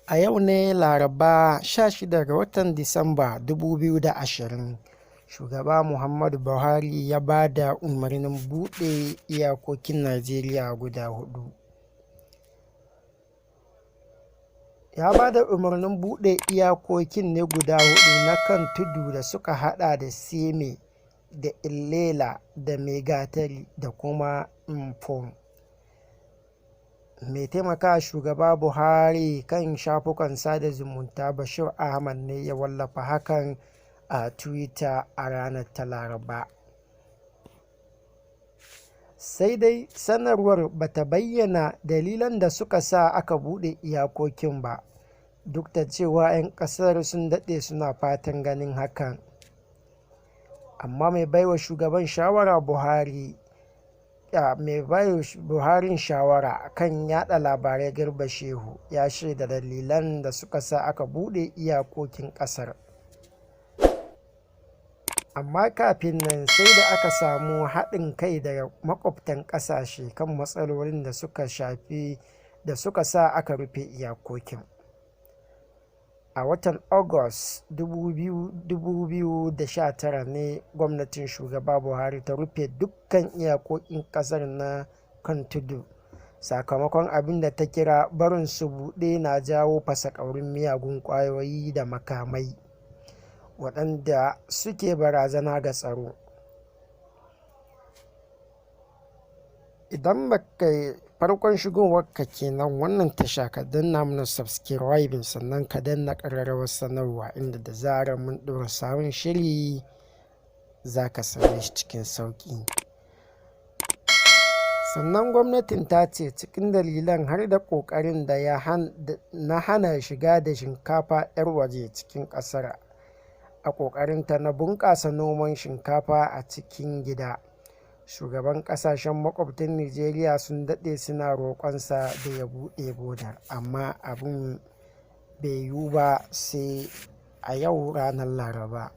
A yau ne Laraba, 16 ga watan Disamba 2020, Shugaba Muhammadu Buhari ya ba da umarnin buɗe iyakokin Najeriya guda huɗu. Ya ba da umarnin buɗe iyakokin ne guda huɗu na kan tudu da suka haɗa da Seme da Illela da Maigatari da kuma Mfon. Mai taimakawa Shugaba Buhari kan shafukan sada zumunta Bashir Ahmad ne ya wallafa hakan a Twitter a ranar ta Laraba. Sai dai sanarwar ba ta bayyana dalilan da suka sa aka buɗe iyakokin ba, duk da cewa 'yan ƙasar sun daɗe suna fatan ganin hakan. Amma mai baiwa shugaban shawara Buhari mai baiwa Buharin shawara kan yaɗa labarai Garba Shehu ya shaida dalilan da suka sa aka buɗe iyakokin ƙasar. Amma kafin nan sai da aka samu haɗin kai daga maƙwabtan ƙasashe kan matsalolin da suka shafi da suka sa aka rufe iyakokin. A watan Agus 2019 ne gwamnatin Shugaba Buhari ta rufe dukkan iyakokin ƙasar na kan tudu, sakamakon abin da ta kira barin su buɗe na jawo fasaƙaurin miyagun ƙwayoyi da makamai, waɗanda suke barazana ga tsaro. Idan baka farkon shigowarka kenan wannan tasha, ka danna mana subscribing, sannan ka danna ƙararrawar sanarwa, inda da zarar mun ɗora sabon shiri za ka same shi cikin sauƙi. Sannan gwamnatin ta ce cikin dalilan har da ƙoƙarin da ya na hana shiga da shinkafa 'yar waje cikin ƙasar a ƙoƙarinta na bunƙasa noman shinkafa a cikin gida. Shugaban ƙasashen maƙwabtan Nijeriya sun daɗe suna roƙonsa da ya buɗe bodar, amma abin bai yiwu ba sai a yau ranar Laraba.